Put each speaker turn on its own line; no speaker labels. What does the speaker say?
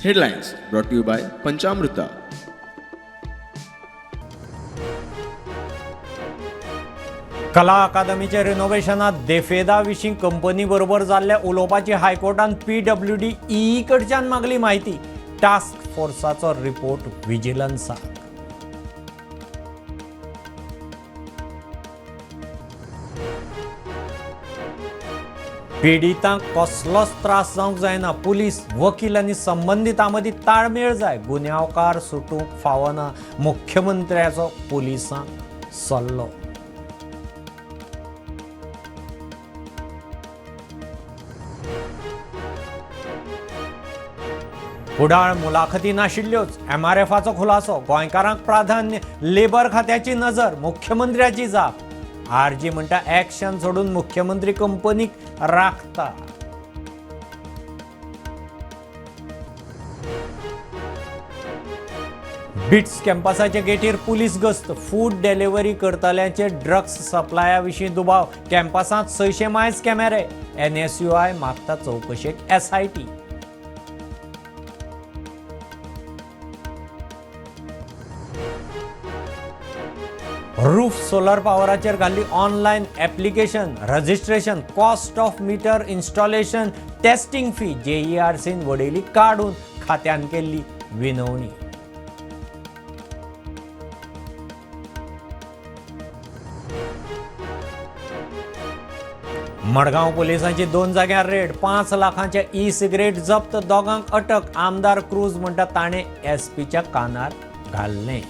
Headlines brought you by Panchamruta.
कला अकादमीच्या रिनोव्हेशनात देफेदा विशीं कंपनी बरोबर जाल्ल्या उलोवपाची हायकोर्टान पीडब्ल्यूडी ई कडच्यान मागली म्हायती. Task फोर्साचो report विजिलन्साक. पिडितांक कसलोच त्रास जावंक जायना. पुलीस, वकील आनी संबंदितां मदीं ताळमेळ जाय. गुन्यांवकार सुटूंक फावना, मुख्यमंत्र्याचो पुलिसांक सल्लो. कुडाळ मुलाखती नाशिल्ल्योच, एमआरएफाचो खुलासो. गोंयकारांक प्राधान्य, लेबर खात्याची नजर, मुख्यमंत्र्याची जाप. आरजी म्हणटा ऍक्शन सोडून मुख्यमंत्री कंपनीक राखता. बिट्स कॅम्पसाच्या गेटीर पुलीस गस्त. फूड डिलिव्हरी करतल्यांचे ड्रग्स सप्लाया विशीं दुबाव. कॅम्पसांत 600 मायज कॅमेरे. एनएसयूआय मागता चवकशेक एसआयटी. रूफ सोलर पॉवराचेर घाल्ली online application, registration, cost of meter installation, testing fee जेईआरसीन वडयली काडून. खात्यान केल्ली विनवणी. मडगांव पोलिसांची 2 जाग्यार रेड. 5 लाखांचे ई सिगरेट जप्त, दोगांक अटक. आमदार क्रूज म्हणटा ताणें एसपीच्या कानार घाल्लें.